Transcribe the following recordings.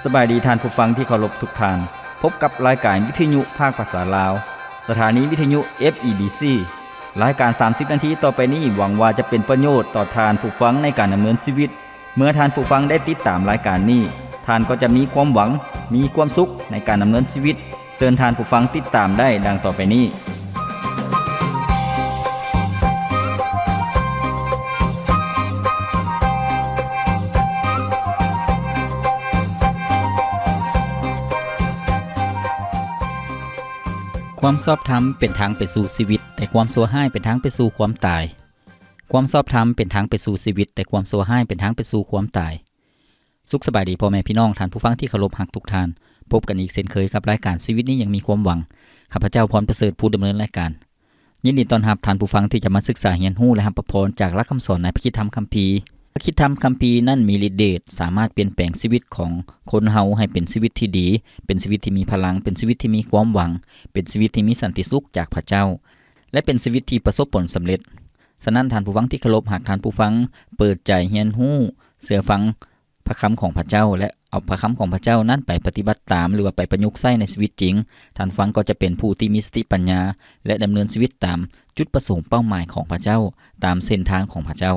ສະບາຍດີທ່ານຜູ້ຟັງທີ່ເຄົາລົບທຸກທ່ານ. ພົບກັບລາຍການວິທະຍຸພາກພາສາລາວ, ສະຖານີວິທະຍຸ ເອັຟ ອີ ບີ ຊີ. ລາຍການສາມສິບນາທີຕໍ່ໄປນີ້ ຫວັງວ່າຈະເປັນປະໂຫຍດຕໍ່ທ່ານຜູ້ຟັງໃນການດຳເນີນຊີວິດ. ເມື່ອທ່ານຜູ້ຟັງໄດ້ຕິດຕາມລາຍການນີ້, ທ່ານກໍຈະມີຄວາມຫວັງ, ມີຄວາມສຸກໃນການດຳເນີນຊີວິດ. ເຊີນທ່ານຜູ້ຟັງຕິດຕາມໄດ້ດັ່ງຕໍ່ໄປນີ້. ຄວາມຊອບທຳເປັນທາງໄປສູ່ຊີວິດ, ແຕ່ຄວາມຊົ່ວຮ້າຍເປັນທາງໄປສູ່ຄວາມຕາຍ. ຄວາມຊອບທຳເປັນທາງໄປສູ່ຊີວິດ, ແຕ່ຄວາມຊົ່ວຮ້າຍເປັນທາງໄປສູ່ຄວາມຕາຍ. ສຸກສະບາຍດີພໍ່ແມ່ພີ່ນ້ອງ, ທ່ານຜູ້ຟັງທີ່ເຄົາລົບຮັກທຸກທ່ານ. ພົບກັນອີກເຊັ່ນເຄີຍກັບລາຍການຊີວິດນີ້ຍັງມີຄວາມຫວັງ. ຂ້າພະເຈົ້າ ພອນປະເສີດ, ຜູ້ດຳເນີນລາຍການ. ຍິນດີຕ້ອນຮັບທ່ານຜູ້ຟັງທີ່ຈະມາສຶກສາຮຽນຮູ້ ແລະ ຮັບພະພອນຈາກຫຼັກຄຳສອນໃນພະຄຣິດທຳຄຳພີ. ພະຄຣິດທຳຄຳພີນັ້ນມີລິດເດດ, ສາມາດປ່ຽນແປງຊີວິດຂອງຄົນເຮົາໃຫ້ເປັນຊີວິດທີ່ດີ, ເປັນຊີວິດທີ່ມີພະລັງ, ເປັນຊີວິດທີ່ມີຄວາມຫວັງ, ເປັນຊີວິດທີ່ມີສັນຕິສຸກຈາກພະເຈົ້າ ແລະ ເປັນຊີວິດທີ່ປະສົບຜົນສຳເລັດ. ສະນັ້ນ, ທ່ານຜູ້ຟັງທີ່ເຄົາລົບ, ຫາກທ່ານຜູ້ຟັງເປີດໃຈຮຽນຮູ້, ເຊື່ອຟັງພະຄຳຂອງພະເຈົ້າ ແລະ ເອົາພະຄຳຂອງພະເຈົ້ານັ້ນໄປປະຕິບັດຕາມ ຫຼືວ່າໄປປະຍຸກໃຊ້ໃນຊີວິດຈິງ, ທ່ານຜູ້ຟັງກໍຈະເປັນຜູ້ທີ່ມີສະຕິປັນຍາ ແລະ ດຳເນີນຊີວິດຕາມຈຸດປະສົງເປົ້າໝາຍຂອງພະເຈົ້າ, ຕາມເສັ້ນທາງຂອງພະເຈົ້າ.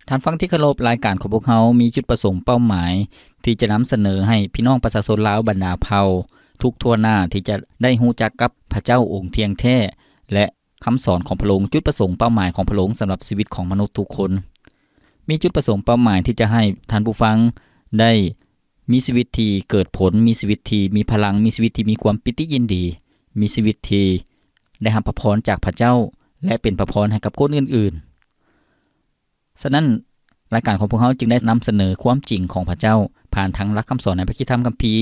ທ່ານຜູ້ຟັງທີ່ເຄົາລົບ, ລາຍການຂອງພວກເຮົາມີຈຸດປະສົງເປົ້າໝາຍທີ່ຈະນຳສະເໜີໃຫ້ພີ່ນ້ອງປະຊາຊົນລາວບັນດາເຜົ່າທຸກທົ່ວໜ້າທີ່ຈະໄດ້ຮູ້ຈັກກັບພະເຈົ້າອົງທ່ຽງແທ້ ແລະ ຄຳສອນຂອງພະອົງ, ຈຸດປະສົງເປົ້າໝາຍຂອງພະອົງສຳລັບຊີວິດຂອງມະນຸດທຸກຄົນ. ມີຈຸດປະສົງເປົ້າໝາຍທີ່ຈະໃຫ້ທ່ານຜູ້ຟັງໄດ້ມີຊີວິດທີ່ເກີດຜົນ, ມີຊີວິດທີ່ມີພະລັງ, ມີຊີວິດທີ່ມີຄວາມປີຕິຍິນດີ, ມີຊີວິດທີ່ໄດ້ຮັບພະພອນຈາກພະເຈົ້າ ແລະ ເປັນພະພອນໃຫ້ກັບຄົນອື່ນໆ. ສະນັ້ນ, ລາຍການຂອງພວກເຮົາຈຶ່ງໄດ້ນຳສະເໜີຄວາມຈິງຂອງພະເຈົ້າ ຜ່ານທາງຫຼັກຄຳສອນໃນພະຄຣິດທຳຄຳພີ,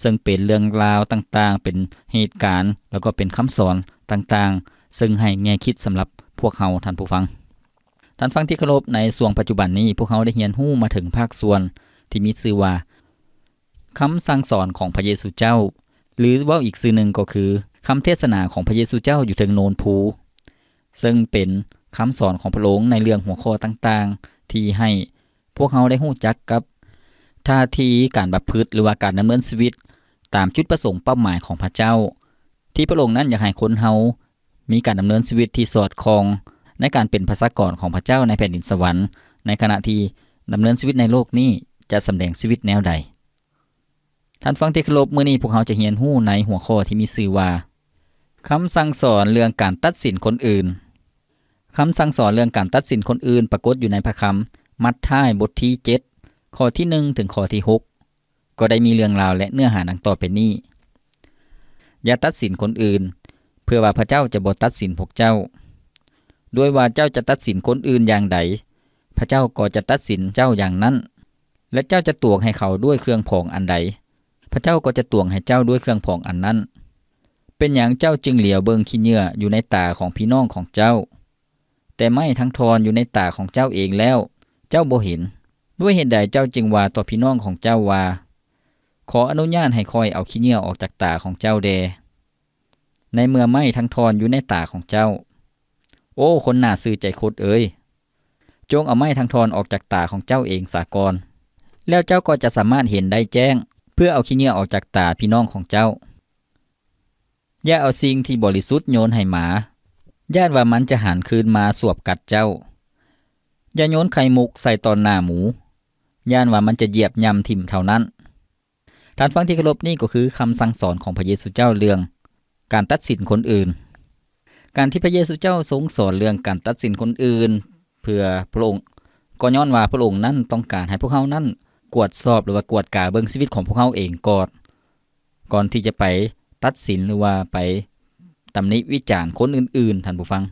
ເຊິ່ງເປັນເລື່ອງລາວຕ່າງໆ, ເປັນເຫດການ ແລ້ວກໍເປັນຄຳສອນຕ່າງໆ, ເຊິ່ງໃຫ້ແງ່ຄິດສຳລັບພວກເຮົາ, ທ່ານຜູ້ຟັງ. ທ່ານຟັງທີ່ເຄົາລົບ, ໃນຊ່ວງປັດຈຸບັນນີ້, ພວກເຮົາໄດ້ຮຽນຮູ້ມາເຖິງພາກສ່ວນທີ່ມີຊື່ວ່າ ຄຳສັ່ງສອນຂອງພະເຢຊູເຈົ້າ, ຫຼື ເວົ້າອີກຊື່ໜຶ່ງກໍຄື ຄຳເທດສະໜາຂອງພະເຢຊູເຈົ້າຢູ່ເທິງໂນນພູ, ເຊິ່ງເປັນຄຳສອນຂອງພະອົງໃນເລື່ອງຫົວຂໍ້ຕ່າງໆ ທີ່ໃຫ້ພວກເຮົາໄດ້ຮູ້ຈັກກັບທ່າທີການປະພຶດ ຫຼືວ່າການດຳເນີນຊີວິດຕາມຈຸດປະສົງເປົ້າໝາຍຂອງພະເຈົ້າ, ທີ່ພະອົງນັ້ນຢາກໃຫ້ຄົນເຮົາ ມີການດຳເນີນຊີວິດທີ່ສອດຄ່ອງໃນການເປັນປະຊາກອນຂອງພະເຈົ້າໃນແຜ່ນດິນສະຫວັນ, ໃນຂະນະທີ່ດຳເນີນຊີວິດໃນໂລກນີ້ຈະສຳແດງຊີວິດແນວໃດ? ທ່ານຟັງທີ່ເຄົາລົບ, ມື້ນີ້ພວກເຮົາຈະຮຽນຮູ້ໃນຫົວຂໍ້ທີ່ມີຊື່ວ່າ ຄຳສັ່ງສອນເລື່ອງການຕັດສິນຄົນອື່ນ. ຄຳສັ່ງສອນເລື່ອງການຕັດສິນຄົນອື່ນປາກົດຢູ່ໃນພະຄຳມັດທາຍບົດທີເຈັດ ຂໍ້ທີໜຶ່ງ ເຖິງຂໍ້ທີຫົກ. ກໍໄດ້ມີເລື່ອງລາວ ແລະ ເນື້ອຫາດັ່ງຕໍ່ໄປນີ້. ຢ່າຕັດສິນຄົນອື່ນ, ເພື່ອວ່າພະເຈົ້າຈະບໍ່ຕັດສິນພວກເຈົ້າ. ດ້ວຍວ່າເຈົ້າຈະຕັດສິນຄົນອື່ນຢ່າງໃດ, ພະເຈົ້າກໍຈະຕັດສິນເຈົ້າຢ່າງນັ້ນ, ແລະ ເຈົ້າຈະຕວງໃຫ້ເຂົາດ້ວຍເຄື່ອງພອງອັນໃດ, ພະເຈົ້າກໍຈະຕວງໃຫ້ເຈົ້າດ້ວຍເຄື່ອງພອງອັນນັ້ນ. ເປັນຫຍັງເຈົ້າຈຶ່ງຫຼຽວເບິ່ງຂີ້ເຫຍື້ອຢູ່ໃນຕາຂອງພີ່ນ້ອງຂອງເຈົ້າ? ແຕ່ໄມ້ທັງທ່ອນຢູ່ໃນຕາຂອງເຈົ້າເອງແລ້ວ ເຈົ້າບໍ່ເຫັນ. ດ້ວຍເຫດໃດເຈົ້າຈຶ່ງວ່າຕໍ່ພີ່ນ້ອງຂອງເຈົ້າວ່າ, ຂໍອະນຸຍາດໃຫ້ຂ້ອຍເອົາຂີ້ເຫຍື້ອອອກຈາກຕາຂອງເຈົ້າແດ່, ໃນເມື່ອໄມ້ທັງທ່ອນຢູ່ໃນຕາຂອງເຈົ້າ? ໂອ້ ຄົນໜ້າຊື່ໃຈຄົດເອີຍ, ຈົ່ງເອົາໄມ້ທັງທ່ອນອອກຈາກຕາຂອງເຈົ້າເອງສາກ່ອນ, ແລ້ວເຈົ້າກໍຈະສາມາດເຫັນໄດ້ແຈ້ງ, ເພື່ອເອົາຂີ້ເຫຍື້ອອອກຈາກຕາພີ່ນ້ອງຂອງເຈົ້າ. ຢ່າເອົາສິ່ງທີ່ບໍລິສຸດໂຍນໃຫ້ໝາ, ຢ້ານວ່າມັນຈະຫັນຄືນມາສວບກັດເຈົ້າ. ຢ່າໂຍນໄຂ່ມຸກໃສ່ຕໍ່ໜ້າໝູ, ຢ້ານວ່າມັນຈະຢຽບຫຍ້ຳຖິ້ມເທົ່ານັ້ນ. ທ່ານຟັງທີ່ເຄົາລົບ, ນີ້ກໍຄືຄຳສັ່ງສອນຂອງພະເຢຊູເຈົ້າເລື່ອງການຕັດສິນຄົນອື່ນ. ການທີ່ພະເຢຊູເຈົ້າຊົງສອນເລື່ອງການຕັດສິນຄົນອື່ນ ເພື່ອພະອົງ, ກໍຍ້ອນວ່າພະອົງນັ້ນຕ້ອງການໃຫ້ພວກເຮົານັ້ນກວດສອບ ຫຼືວ່າກວດກາເບິ່ງຊີວິດຂອງພວກເຮົາເອງກ່ອນ, ກ່ອນທີ່ຈະໄປຕັດສິນ ຫຼືວ່າໄປຕຳໜິວິຈານຄົນອື່ນໆ, ທ່ານຜູ້ຟັງ.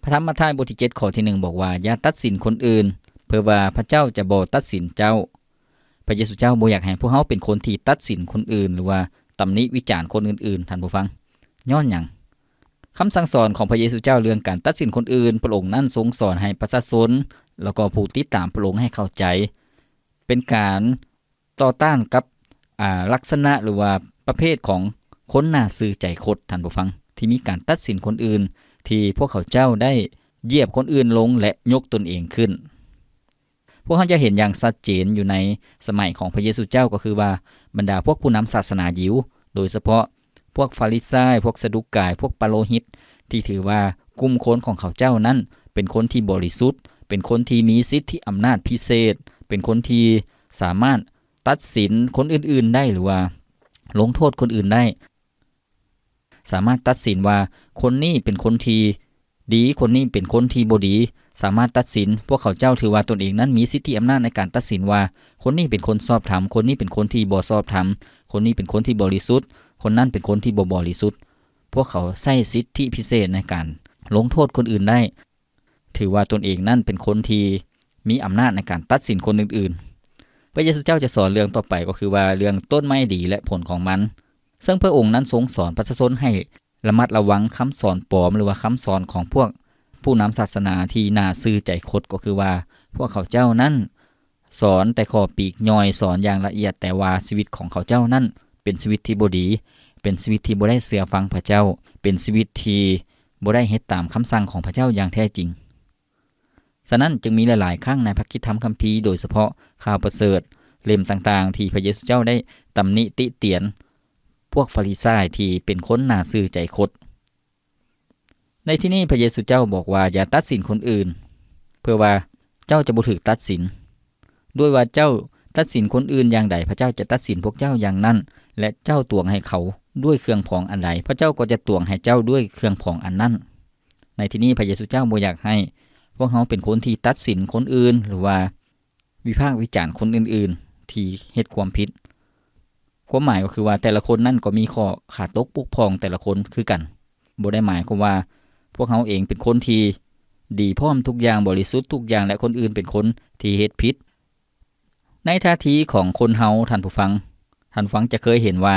ພະທຳມັດທາຍບົດທີເຈັດ ຂໍ້ທີໜຶ່ງ ບອກວ່າ, ຢ່າຕັດສິນຄົນອື່ນ, ເພື່ອວ່າພະເຈົ້າຈະບໍ່ຕັດສິນເຈົ້າ. ພະເຢຊູເຈົ້າບໍ່ຢາກໃຫ້ພວກເຮົາເປັນຄົນທີ່ຕັດສິນຄົນອື່ນ ຫຼືວ່າຕຳໜິວິຈານຄົນອື່ນໆ, ທ່ານຜູ້ຟັງ. ຍ້ອນຫຍັງ? ຄຳສັ່ງສອນຂອງພະເຢຊູເຈົ້າເລື່ອງການຕັດສິນຄົນອື່ນ, ພະອົງນັ້ນຊົງສອນໃຫ້ປະຊາຊົນ ແລ້ວກໍຜູ້ຕິດຕາມພະອົງໃຫ້ເຂົ້າໃຈ, ເປັນການ ຕໍ່ຕ້ານກັບ ອາ ລັກສະນະ ຫຼືວ່າປະເພດຂອງຄົນໜ້າຊື່ໃຈຄົດ, ທ່ານຜູ້ຟັງ, ທີ່ມີການຕັດສິນຄົນອື່ນ, ທີ່ພວກເຂົາເຈົ້າໄດ້ຢຽບຄົນອື່ນລົງ ແລະ ຍົກຕົນເອງຂຶ້ນ. ພວກເຮົາຈະເຫັນຢ່າງຊັດເຈນຢູ່ໃນສະໄໝຂອງພະເຢຊູເຈົ້າ ກໍຄືວ່າບັນດາພວກຜູ້ນຳສາສະໜາຢິວ ໂດຍສະເພາະພວກຟາຣິຊາຍ, ພວກສະດຸກາຍ, ພວກປາໂລຫິດ ທີ່ຖືວ່າກຸ່ມຄົນຂອງເຂົາເຈົ້ານັ້ນເປັນຄົນທີ່ບໍລິສຸດ, ເປັນຄົນທີ່ມີສິດທິອຳນາດພິເສດ, ເປັນຄົນທີ່ສາມາດຕັດສິນຄົນອື່ນໆໄດ້ ຫຼືວ່າລົງໂທດຄົນອື່ນໄດ້. ສາມາດຕັດສິນວ່າຄົນນີ້ເປັນຄົນທີ່ດີ, ຄົນນີ້ເປັນຄົນທີ່ບໍ່ດີ, ສາມາດຕັດສິນ. ພວກເຂົາເຈົ້າຖືວ່າຕົນເອງນັ້ນມີສິດທິອຳນາດໃນການຕັດສິນວ່າ ຄົນນີ້ເປັນຄົນຊອບທຳ, ຄົນນີ້ເປັນຄົນທີ່ບໍ່ຊອບທຳ, ຄົນນີ້ເປັນຄົນທີ່ບໍລິສຸດ, ຄົນນັ້ນເປັນຄົນທີ່ບໍ່ບໍລິສຸດ. ພວກເຂົາໃຊ້ສິດທິພິເສດໃນການລົງໂທດຄົນອື່ນໄດ້. ຖືວ່າຕົນເອງນັ້ນເປັນຄົນທີ່ມີອຳນາດໃນການຕັດສິນຄົນອື່ນໆ. ພະເຢຊູເຈົ້າຈະສອນເລື່ອງຕໍ່ໄປ ກໍຄືວ່າເລື່ອງຕົ້ນໄມ້ດີ ແລະ ຜົນຂອງມັນ. ເຊິ່ງພະອົງນັ້ນຊົງສອນປະຊາຊົນໃຫ້ລະມັດລະວັງຄຳສອນປອມ ຫຼືວ່າຄຳສອນຂອງພວກຜູ້ນຳສາສະໜາທີ່ໜ້າຊື່ໃຈຄົດ, ກໍຄືວ່າພວກເຂົາເຈົ້ານັ້ນສອນແຕ່ຂໍ້ປີກຍ່ອຍ, ສອນຢ່າງລະອຽດ, ແຕ່ວ່າຊີວິດຂອງເຂົາເຈົ້ານັ້ນເປັນຊີວິດທີ່ບໍ່ດີ, ເປັນຊີວິດທີ່ບໍ່ໄດ້ເຊື່ອຟັງພະເຈົ້າ, ເປັນຊີວິດທີ່ບໍ່ໄດ້ເຮັດຕາມຄຳສັ່ງຂອງພະເຈົ້າຢ່າງແທ້ຈິງ. ສະນັ້ນຈຶ່ງມີຫຼາຍໆຄັ້ງໃນພະຄຣິສຕະທຳຄຳພີ, ໂດຍສະເພາະຂ່າວປະເສີດເຫຼັ້ມຕ່າງໆ ທີ່ພະເຢຊູເຈົ້າໄດ້ຕຳໜິຕິຕຽນພວກຟາຣິຊາຍທີ່ເປັນຄົນໜ້າຊື່ໃຈຄົດ. ໃນທີ່ນີ້ພະເຢຊູເຈົ້າບອກວ່າ ຢ່າຕັດສິນຄົນອື່ນ ເພື່ອວ່າເຈົ້າຈະບໍ່ຖືກຕັດສິນ. ດ້ວຍວ່າເຈົ້າຕັດສິນຄົນອື່ນຢ່າງໃດ, ພະເຈົ້າຈະຕັດສິນພວກເຈົ້າຢ່າງນັ້ນ, ແລະ ເຈົ້າຕວງໃຫ້ເຂົາດ້ວຍເຄື່ອງພອງອັນໃດ, ພະເຈົ້າກໍຈະຕວງໃຫ້ເຈົ້າດ້ວຍເຄື່ອງພອງອັນນັ້ນ. ໃນທີ່ນີ້ພະເຢຊູເຈົ້າບໍ່ຢາກໃຫ້ພວກເຮົາເປັນຄົນທີ່ຕັດສິນຄົນອື່ນ ຫຼືວ່າວິພາກວິຈານຄົນອື່ນໆທີ່ເຮັດຄວາມຜິດ. ຄວາມໝາຍກໍຄືວ່າແຕ່ລະຄົນນັ້ນກໍມີຂໍ້ຂາຕົກບົກຜ່ອງແຕ່ລະຄົນຄືກັນ. ບໍ່ໄດ້ໝາຍຄວາມວ່າພວກເຮົາເອງເປັນຄົນທີ່ດີພ້ອມທຸກຢ່າງ, ບໍລິສຸດທຸກຢ່າງ ແລະ ຄົນອື່ນເປັນຄົນທີ່ເຮັດຜິດ. ໃນທ່າທີຂອງຄົນເຮົາ, ທ່ານຜູ້ຟັງ, ທ່ານຜູ້ຟັງຈະເຄີຍເຫັນວ່າ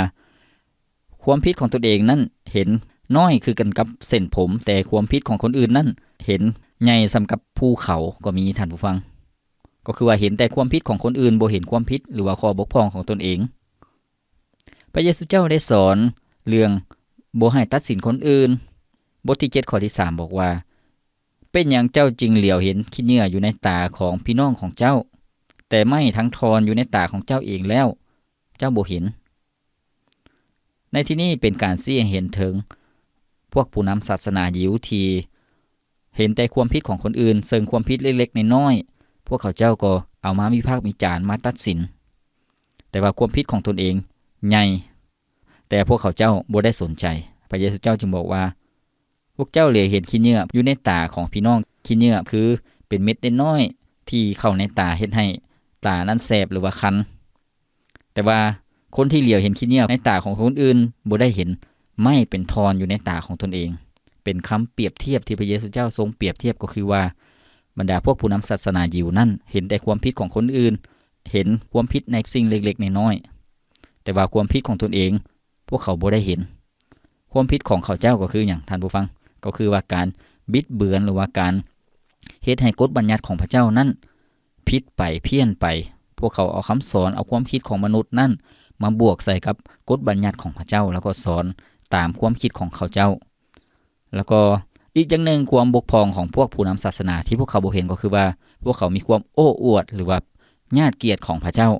ຄວາມຜິດຂອງຕົນເອງນັ້ນເຫັນນ້ອຍຄືກັນກັບເສັ້ນຜົມ, ແຕ່ຄວາມຜິດຂອງຄົນອື່ນນັ້ນເຫັນໃຫຍ່ສ່ຳກັບພູເຂົາກໍມີ, ທ່ານຜູ້ຟັງ. ກໍຄືວ່າເຫັນແຕ່ຄວາມຜິດຂອງຄົນອື່ນ, ບໍ່ເຫັນຄວາມຜິດ ຫຼືວ່າຂໍ້ບົກຜ່ອງຂອງຕົນເອງ. ພະເຢຊູເຈົ້າໄດ້ສອນເລື່ອງບໍ່ໃຫ້ຕັດສິນຄົນອື່ນ. ບົດທີເຈັດ ຂໍ້ທີສາມ ບອກວ່າ, ເປັນຫຍັງເຈົ້າຈຶ່ງຫຼຽວເຫັນຂີ້ເຫຍື້ອຢູ່ໃນຕາຂອງພີ່ນ້ອງຂອງເຈົ້າ, ແຕ່ໄມ້ທັງທ່ອນຢູ່ໃນຕາຂອງເຈົ້າເອງແລ້ວ ເຈົ້າບໍ່ເຫັນ? ໃນທີ່ນີ້ເປັນການຊີ້ໃຫ້ເຫັນເຖິງພວກຜູ້ນຳສາສະໜາຢິວທີ່ເຫັນແຕ່ຄວາມຜິດຂອງຄົນອື່ນ, ເຊິ່ງຄວາມຜິດເລັກໆນ້ອຍໆ ພວກເຂົາເຈົ້າກໍເອົາມາວິພາກວິຈານ, ມາຕັດສິນ. ແຕ່ວ່າຄວາມຜິດຂອງຕົນເອງໃຫຍ່, ແຕ່ພວກເຂົາເຈົ້າບໍ່ໄດ້ສົນໃຈ. ພະເຢຊູເຈົ້າຈຶ່ງບອກວ່າ, ພວກເຈົ້າຫຼຽວເຫັນຂີ້ເຫຍື້ອຢູ່ໃນຕາຂອງພີ່ນ້ອງ, ຂີ້ເຫຍື້ອຄືເປັນເມັດນ້ອຍໆທີ່ເຂົ້າໃນຕາເຮັດໃຫ້ຕານັ້ນແສບ ຫຼືວ່າຄັນ. ແຕ່ວ່າຄົນທີ່ຫຼຽວເຫັນຂີ້ເຫຍື້ອໃນຕາຂອງຄົນອື່ນ ບໍ່ໄດ້ເຫັນໄມ້ເປັນທ່ອນຢູ່ໃນຕາຂອງຕົນເອງ. ເປັນຄຳປຽບທຽບທີ່ພະເຢຊູເຈົ້າຊົງປຽບທຽບ ກໍຄືວ່າ ບັນດາພວກຜູ້ນຳສາສະໜາຢິວນັ້ນເຫັນແຕ່ຄວາມຜິດຂອງຄົນອື່ນ, ເຫັນຄວາມຜິດໃນສິ່ງເລັກໆນ້ອຍໆ, ແຕ່ວ່າຄວາມຜິດຂອງຕົນເອງ ພວກເຂົາບໍ່ໄດ້ເຫັນ. ຄວາມຜິດຂອງເຂົາເຈົ້າກໍຄືຫຍັງ, ທ່ານຜູ້ຟັງ? ກໍຄືວ່າການບິດເບືອນ ຫຼືວ່າການເຮັດໃຫ້ກົດບັນຍັດຂອງພະເຈົ້ານັ້ນຜິດໄປ, ພຽນໄປ. ພວກເຂົາເອົາຄຳສອນ, ເອົາຄວາມຄິດຂອງມະນຸດນັ້ນມາບວກໃສ່ກັບກົດບັນຍັດຂອງພະເຈົ້າ, ແລ້ວກໍສອນຕາມຄວາມຄິດຂອງເຂົາເຈົ້າ. ແລ້ວກໍອີກຢ່າງໜຶ່ງ, ຄວາມບົກຜ່ອງຂອງພວກຜູ້ນຳສາສະໜາທີ່ພວກເຂົາບໍ່ເຫັນ ກໍຄືວ່າ ພວກເຂົາມີຄວາມໂອ້ອວດ ຫຼືວ່າຍາດກຽດຂອງພະເຈົ້າ,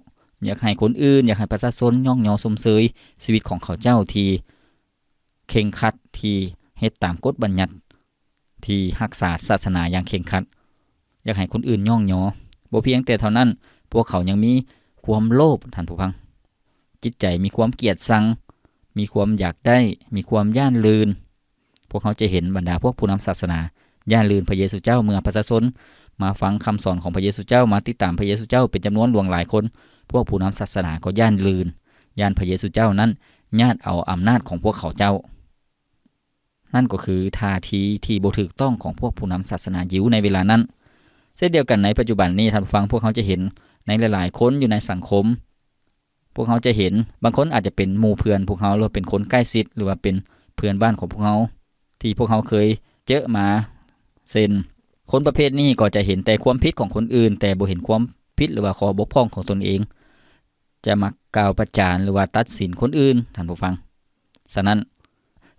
ຢາກໃຫ້ຄົນອື່ນ, ຢາກໃຫ້ປະຊາຊົນຍ້ອງຍໍຊົມເຊີຍຊີວິດຂອງເຂົາເຈົ້າທີ່ເຄັ່ງຄັດ, ທີ່ເຮັດຕາມກົດບັນຍັດ, ທີ່ຮັກສາສາສະໜາຢ່າງເຄັ່ງຄັດ, ຢາກໃຫ້ຄົນອື່ນຍ້ອງຍໍ. ບໍ່ພຽງແຕ່ເທົ່ານັ້ນ, ພວກເຂົາຍັງມີຄວາມໂລບ, ທ່ານຜູ້ຟັງ. ຈິດໃຈມີຄວາມກຽດຊັງ, ມີຄວາມຢາກໄດ້, ມີຄວາມຢ້ານລື່ນ. ພວກເຮົາຈະເຫັນບັນດາພວກຜູ້ນຳສາສະໜາຢ້ານລື່ນພະເຢຊູເຈົ້າ. ເມື່ອປະຊາຊົນມາຟັງຄຳສອນຂອງພະເຢຊູເຈົ້າ, ມາຕິດຕາມພະເຢຊູເຈົ້າເປັນຈຳນວນຫຼວງຫຼາຍຄົນ, ພວກຜູ້ນຳສາສະໜາກໍຢ້ານລື່ນ, ຢ້ານພະເຢຊູເຈົ້ານັ້ນຍາດເອົາອຳນາດຂອງພວກເຂົາເຈົ້າ. ນັ້ນກໍຄືທ່າທີທີ່ບໍ່ຖືກຕ້ອງຂອງພວກຜູ້ນຳສາສະໜາຢິວໃນເວລານັ້ນ. ເຊັ່ນດຽວກັນໃນປັດຈຸບັນນີ້, ທ່ານຜູ້ຟັງ, ພວກເຮົາຈະເຫັນໃນຫຼາຍໆຄົນຢູ່ໃນສັງຄົມ, ພວກເຮົາຈະເຫັນບາງຄົນອາດຈະເປັນໝູ່ເພື່ອນພວກເຮົາ ຫຼືວ່າເປັນຄົນໃກ້ຊິດ ຫຼືວ່າເປັນເພື່ອນບ້ານຂອງພວກເຮົາ ທີ່ພວກເຮົາເຄີຍເຈີມາ. ເຊັ່ນ ຄົນປະເພດນີ້ກໍຈະເຫັນແຕ່ຄວາມຜິດຂອງຄົນອື່ນ, ແຕ່ບໍ່ເຫັນຄວາມຜິດ ຫຼືວ່າຂໍ້ບົກຜ່ອງຂອງຕົນເອງ, ຈະມັກກ່າວປະຈານ ຫຼືວ່າຕັດສິນຄົນອື່ນ, ທ່ານຜູ້ຟັງ. ສະນັ້ນ,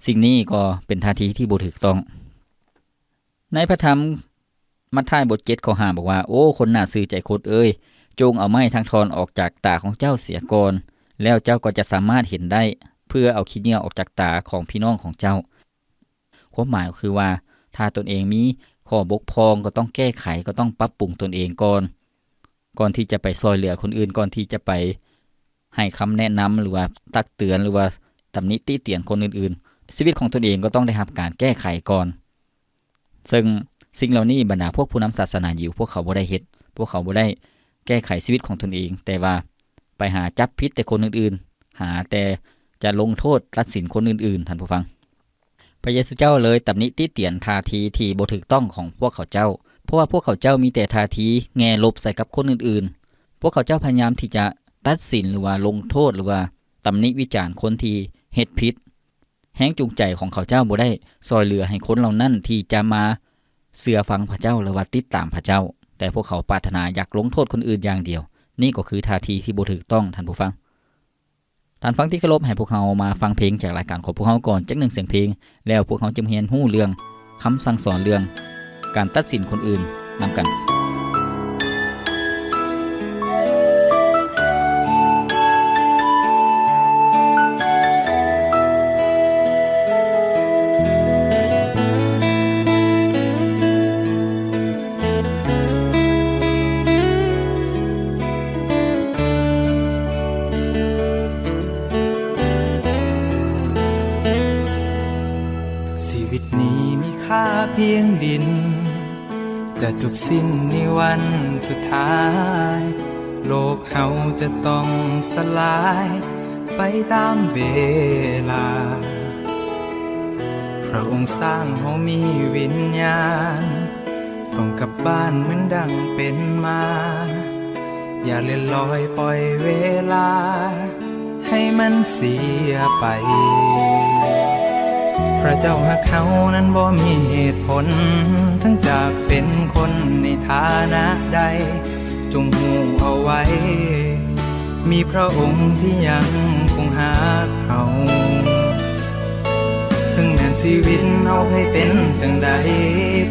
ສິ່ງນີ້ກໍເປັນທ່າທີທີ່ບໍ່ຖືກຕ້ອງ. ໃນພະທຳ ມັດທາຍບົດເຈັດ ຂໍ້ຫ້າ ບອກວ່າ, ໂອ້ ຄົນໜ້າຊື່ໃຈຄົດເອີຍ, ຈົ່ງເອົາໄມ້ທັງທ່ອນອອກຈາກຕາຂອງເຈົ້າເສຍກ່ອນ, ແລ້ວເຈົ້າກໍຈະສາມາດເຫັນໄດ້, ເພື່ອເອົາຂີ້ເຫຍື້ອອອກຈາກຕາຂອງພີ່ນ້ອງຂອງເຈົ້າ. ຄວາມໝາຍກໍຄືວ່າ ຖ້າຕົນເອງມີຂໍ້ບົກຜ່ອງ ກໍຕ້ອງແກ້ໄຂ, ກໍຕ້ອງປັບປຸງຕົນເອງກ່ອນ, ກ່ອນທີ່ຈະໄປຊ່ອຍເຫຼືອຄົນອື່ນ, ກ່ອນທີ່ຈະໄປໃຫ້ຄຳແນະນຳ ຫຼືວ່າຕັກເຕືອນ ຫຼືວ່າຕຳໜິຕິຕຽນຄົນອື່ນໆ. ຊີວິດຂອງຕົນເອງກໍຕ້ອງໄດ້ຮັບການແກ້ໄຂກ່ອນ. ເຊິ່ງສິ່ງເຫຼົ່ານີ້ບັນດາພວກຜູ້ນຳສາສະໜາຢິວ ພວກເຂົາບໍ່ໄດ້ເຮັດ, ພວກເຂົາບໍ່ໄດ້ແກ້ໄຂຊີວິດຂອງຕົນເອງ, ແຕ່ວ່າໄປຫາຈັບຜິດແຕ່ຄົນອື່ນໆ, ຫາແຕ່ຈະລົງໂທດຕັດສິນຄົນອື່ນໆ, ທ່ານຜູ້ຟັງ. ພະເຢຊູເຈົ້າເລີຍຕຳໜິຕິຕຽນທ່າທີທີ່ບໍ່ຖືກຕ້ອງຂອງພວກເຂົາເຈົ້າ, ເພາະວ່າພວກເຂົາເຈົ້າມີແຕ່ທ່າທີແງ່ລົບໃສ່ກັບຄົນອື່ນໆ. ພວກເຂົາເຈົ້າພະຍາຍາມທີ່ຈະຕັດສິນ ຫຼືວ່າລົງໂທດ ຫຼືວ່າຕຳໜິວິຈານຄົນທີ່ເຮັດຜິດ. ແຮງຈູງໃຈຂອງເຂົາເຈົ້າບໍ່ໄດ້ຊ່ອຍເຫຼືອໃຫ້ຄົນເຫຼົ່ານັ້ນທີ່ຈະມາເຊື່ອຟັງພະເຈົ້າ ຫຼືວ່າຕິດຕາມພະເຈົ້າ, ແຕ່ພວກເຂົາປາດຖະໜາຢາກລົງໂທດຄົນອື່ນຢ່າງດຽວ. ນີ້ກໍຄືທ່າທີທີ່ບໍ່ຖືກຕ້ອງ, ທ່ານຜູ້ຟັງ. ທ່ານຟັງທີ່ເຄົາລົບ, ໃຫ້ພວກເຮົາມາຟັງເພງຈາກລາຍການຂອງພວກເຮົາກ່ອນຈັກໜຶ່ງສຽງເພງ, ແລ້ວພວກເຮົາຈະມາຮຽນຮູ້ເລື່ອງຄຳສັ່ງສອນເລື່ອງການຕັດສິນຄົນອື່ນນຳກັນ. ຊີວິດນີ້ມີຄ່າພຽງດິນ ຈະຈົບສິ້ນໃນວັນສຸດທ້າຍ. ໂລກເຮົາຈະຕ້ອງສະຫຼາຍໄປຕາມເວລາ. ພະອົງສ້າງເຮົາມີວິນຍານ, ຕ້ອງກັບບ້ານເໝືອນດັ່ງເປັນມາ. ຢ່າເລື່ອນລອຍປ່ອຍເວລາໃຫ້ມັນເສຍໄປ. ພະເຈົ້າຮັກເຮົານັ້ນບໍ່ມີເຫດຜົນ, ເຖິງຈະເປັນຄົນໃນຖານະໃດ, ຈົ່ງຮູ້ເອົາໄວ້, ມີພະອົງທີ່ຍັງຄົງຮັກເຮົາ. ເຖິງແມ່ນຊີວິດເຮົາໃຜເປັນຈັ່ງໃດ,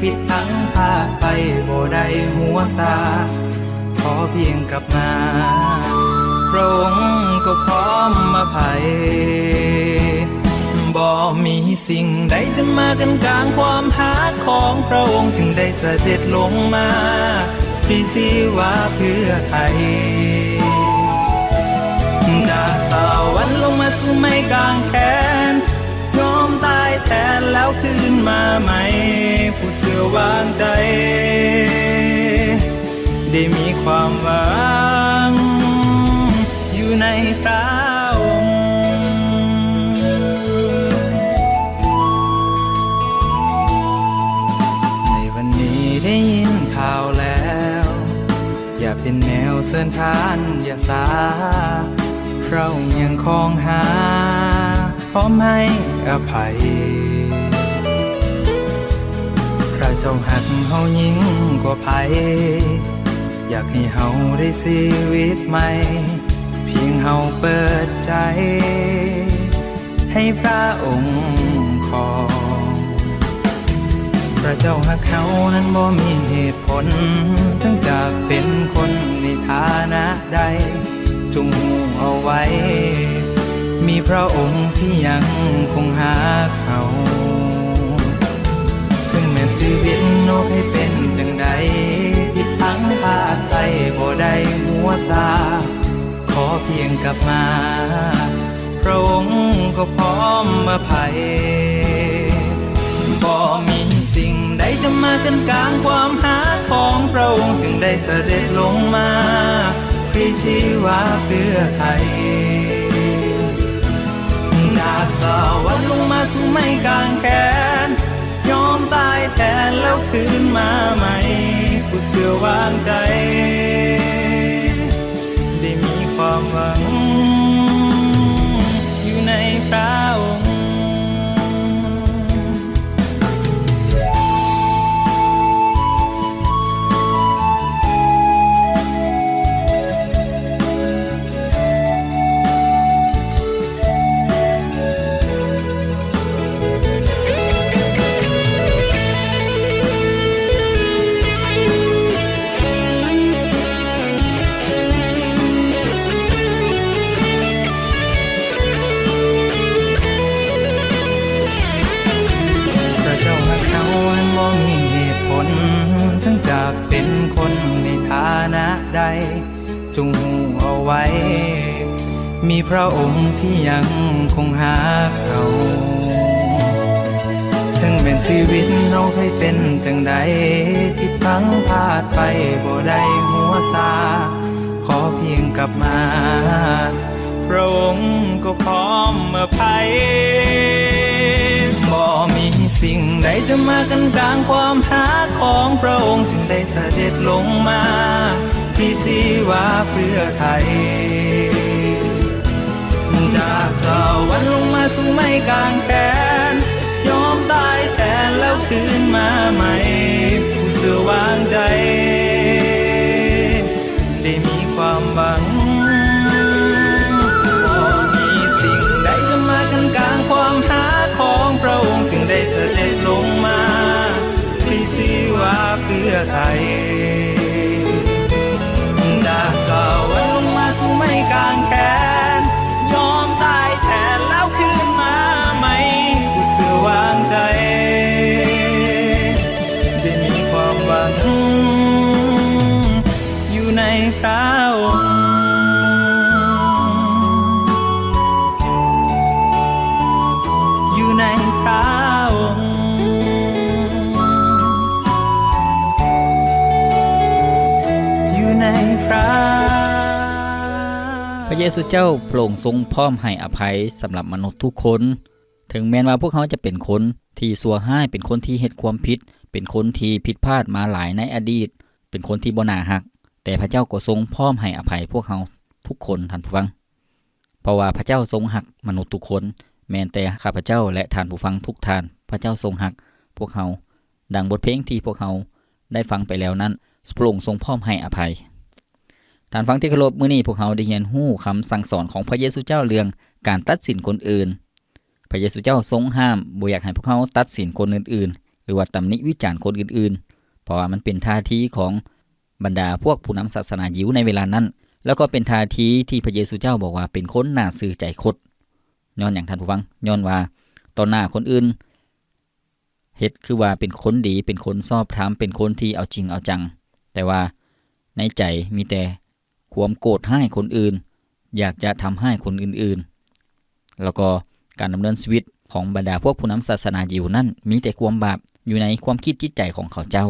ຜິດພັງພາດໄປບໍ່ໄດ້ຫົວຊາ, ຂໍພຽງກັບມາ, ພະອົງກໍພ້ອມອະໄພ. ບໍ່ມີສິ່ງໃດຈະມາກັ້ນກາງຄວາມຮັກຂອງພະອົງ, ຈຶ່ງໄດ້ສະເດັດລົງມາ ພຣີຊີວາເພື່ອໄຖ່. ຈາກສະຫວັນລົງມາສູ່ໄມ້ກາງແຂນ, ຍອມຕາຍແທນແລ້ວຄືນມາໃໝ່, ຜູ້ເຊື່ອວາງໃຈໄດ້ມີຄວາມຫວັງຢູ່ໃນພະອົງ. ໃນວັນນີ້ໄດ້ຍິນຂ່າວແລ້ວ, ຢ່າເປັນແນວເຊີນທ່ານຢ່າຊາ, ພະອົງຍັງຄອງຫາ ພ້ອມໃຫ້ອະໄພ. ພະເຈົ້າຮັກເຮົາຍິ່ງກວ່າໃຜ, ຢາກໃຫ້ເຮົາໄດ້ຊີວິດໃໝ່, ພຽງເຮົາເປີດໃຈໃຫ້ພະອົງຄອງ. ພະເຈົ້າຮັກເຮົານັ້ນບໍ່ມີເຫດຜົນ, ເຖິງຈະເປັນຄົນໃນຖານະໃດ, ຈົ່ງຮູ້ເອົາໄວ້, ມີພະອົງທີ່ຍັງຄົງຮັກເຮົາ. ເຖິງແມ່ນຊີວິດເຮົາໃຜເປັນຈັ່ງໃດ, ຜິດພັງພາດໄປບໍ່ໄດ້ຫົວຊາ, ຂໍພຽງກັບມາ, ພະອົງກໍພ້ອມອະໄພ. ບໍ່ມີສິ່ງໃດຈະມາກັ້ນກາງຄວາມຮັກຂອງພະອົງ, ຈຶ່ງໄດ້ສະເດັດລົງມາ ພຣີຊີວາເພື່ອໄຖ່. ຈາກສະຫວັນລົງມາສູ່ໄມ້ກາງແຂນ, ຍອມຕາຍແທນແລ້ວຄືນມາໃໝ່, ຜູ້ເຊື່ອວາງໃຈໄດ້ມີຄວາມຫວັງຢູ່ໃນພະອົງ. ຈົ່ງຮູ້ເອົາໄວ້ ມີພຣະອົງທີ່ຍັງຄົງຮັກເຮົາ. ເຖິງແມ່ນຊີວິດເຮົາເຄີຍເປັນຈັ່ງໃດ ຜິດພັງພາດໄປ ບໍ່ໄດ້ຫົວຊາ ຂໍພຽງກັບມາ ພຣະອົງກໍພ້ອມອະໄພ. ບໍ່ມີສິ່ງໃດຈະມາກັ້ນກາງຄວາມຮັກຂອງພຣະອົງ ຈຶ່ງໄດ້ສະເດັດລົງມາ ພຣີຊີວາເພື່ອໄຖ່ ຈາກສະຫວັນລົງມາສູ່ໄມ້ກາງແຂນ ຍອມຕາຍແທນແລ້ວຄືນມາໃໝ່ ຜູ້ເຊື່ອວາງໃຈ ໄດ້ມີຄວາມຫວັງ. ບໍ່ມີສິ່ງໃດຈະມາກັ້ນກາງຄວາມຮັກຂອງພຣະອົງ ຈຶ່ງໄດ້ສະເດັດລົງມາ ພຣີຊີວາເພື່ອໄຖ່ ຈາກສະຫວັນລົງມາສູ່ໄມ້ກາງແຂນ ຍອມຕາຍແທນແລ້ວຄືນມາໃໝ່ ຜູ້ເຊື່ອວາງໃຈ ໄດ້ມີຄວາມຫວັງ ຢູ່ໃນພຣະອົງ ຢູ່ໃນພຣະອົງ ຢູ່ໃນພຣະ ພຣະເຢຊູເຈົ້າພຣະອົງຊົງພ້ອມໃຫ້ອະໄພສຳລັບມະນຸດທຸກຄົນ. ເຖິງແມ່ນວ່າພວກເຮົາຈະເປັນຄົນທີ່ຊົ່ວຮ້າຍ, ເປັນຄົນທີ່ເຮັດຄວາມຜິດ, ເປັນຄົນທີ່ຜິດພາດມາຫຼາຍໃນອະດີດ, ເປັນຄົນທີ່ບໍ່ໜ້າຮັກ, ແຕ່ພຣະເຈົ້າກໍຊົງພ້ອມໃຫ້ອະໄພພວກເຮົາທຸກຄົນ, ທ່ານຜູ້ຟັງ. ເພາະວ່າພຣະເຈົ້າຊົງຮັກມະນຸດທຸກຄົນ, ແມ່ນແຕ່ຂ້າພະເຈົ້າ ແລະ ທ່ານຜູ້ຟັງທຸກທ່ານ, ພຣະເຈົ້າຊົງຮັກພວກເຮົາ. ດັ່ງບົດເພງທີ່ພວກເຮົາໄດ້ຟັງໄປແລ້ວນັ້ນ, ພຣະອົງຊົງພ້ອມໃຫ້ອະໄພ. ທ່ານຟັງທີ່ເຄົາລົບ, ມື້ນີ້ພວກເຮົາໄດ້ຮຽນຮູ້ຄຳສັ່ງສອນຂອງພຣະເຢຊູເຈົ້າເລື່ອງການຕັດສິນຄົນອື່ນ. ພຣະເຢຊູເຈົ້າຊົງຫ້າມບໍ່ຢາກໃຫ້ພວກເຮົາຕັດສິນຄົນອື່ນໆ ຫຼືວ່າຕຳໜິວິຈານຄົນອື່ນໆ, ເພາະວ່າມັນເປັນທ່າທີຂອງບັນດາພວກຜູ້ນຳສາສະໜາຢິວໃນເວລານັ້ນ, ແລ້ວກໍເປັນທ່າທີທີ່ພຣະເຢຊູເຈົ້າບອກວ່າເປັນຄົນໜ້າຊື່ໃຈຄົດ. ຍ້ອນຫຍັງທ່ານຜູ້ຟັງ? ຍ້ອນວ່າຕໍ່ໜ້າຄົນອື່ນ ເຮັດຄືວ່າເປັນຄົນດີ, ເປັນຄົນຊອບທຳ, ເປັນຄົນທີ່ເອົາຈິງເອົາຈັງ, ແຕ່ວ່າໃນໃຈມີແຕ່ຄວາມໂກດຮ້າຍຄົນອື່ນ, ຢາກຈະທຳຮ້າຍຄົນອື່ນໆ. ແລ້ວກໍການດຳເນີນຊີວິດຂອງບັນດາພວກຜູ້ນຳສາສະໜາຢິວນັ້ນ ມີແຕ່ຄວາມບາບ, ຢູ່ໃນຄວາມຄິດຈິດໃຈຂອງເຂົາເຈົ້າ.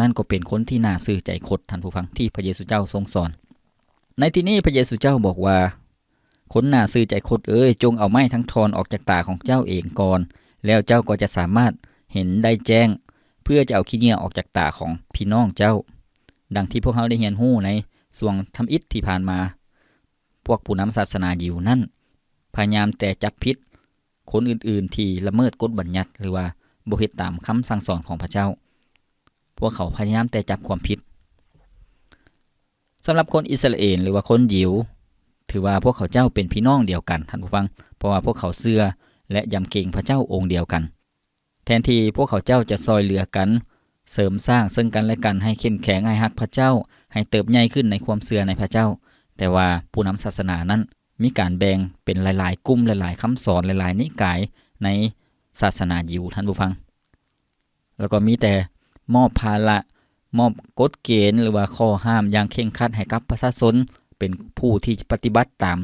ນັ້ນກໍເປັນຄົນທີ່ໜ້າຊື່ໃຈຄົດ, ທ່ານຜູ້ຟັງ, ທີ່ພຣະເຢຊູເຈົ້າຊົງສອນ. ໃນທີ່ນີ້ພຣະເຢຊູເຈົ້າບອກວ່າ, ຄົນໜ້າຊື່ໃຈຄົດເອີຍ, ຈົ່ງເອົາໄມ້ທັງທ່ອນອອກຈາກຕາຂອງເຈົ້າເອງກ່ອນ, ແລ້ວເຈົ້າກໍຈະສາມາດເຫັນໄດ້ແຈ້ງ, ເພື່ອຈະເອົາຂີ້ເຫຍື້ອອອກຈາກຕາຂອງພີ່ນ້ອງເຈົ້າ. ດັ່ງທີ່ພວກເຮົາໄດ້ຮຽນຮູ້ໃນຊ່ວງທຳອິດທີ່ຜ່ານມາ, ພວກຜູ້ນຳສາສະໜາຢິວນັ້ນ ພະຍາຍາມແຕ່ຈັບຜິດຄົນອື່ນໆທີ່ລະເມີດກົດບັນຍັດ ຫຼືວ່າບໍ່ເຮັດຕາມຄຳສັ່ງສອນຂອງພະເຈົ້າ. ພວກເຂົາພະຍາຍາມແຕ່ຈັບຄວາມຜິດ. ສຳລັບຄົນອິດສະຣາເອນ ຫຼືວ່າຄົນຢິວ, ຖືວ່າພວກເຂົາເຈົ້າເປັນພີ່ນ້ອງດຽວກັນ, ທ່ານຜູ້ຟັງ, ເພາະວ່າພວກເຂົາເຊື່ອ ແລະ ຢຳເກງພະເຈົ້າອົງດຽວກັນ. ແທນທີ່ພວກເຂົາເຈົ້າຈະຊ່ອຍເຫຼືອກັນ, ເສີມສ້າງເຊິ່ງກັນແລະກັນໃຫ້ເຂັ້ມແຂງ, ໃຫ້ຮັກພະເຈົ້າ, ໃຫ້ເຕີບໃຫຍ່ຂຶ້ນໃນຄວາມເຊື່ອໃນພະເຈົ້າ, ແຕ່ວ່າຜູ້ນຳສາສະໜານັ້ນມີການແບ່ງເປັນຫຼາຍໆກຸ່ມ, ຫຼາຍໆຄຳສອນ, ຫຼາຍໆນິກາຍໃນສາສະໜາຢິວ, ທ່ານຜູ້ຟັງ. ແລ້ວກໍມີແຕ່ມອບພາລະ, ມອບກົດເກນ ຫຼືວ່າຂໍ້ຫ້າມຢ່າງເຄັ່ງຄັດໃຫ້ກັບປະຊາຊົນ, ເປັນຜູ້ທີ່ປະຕິບັດຕາມ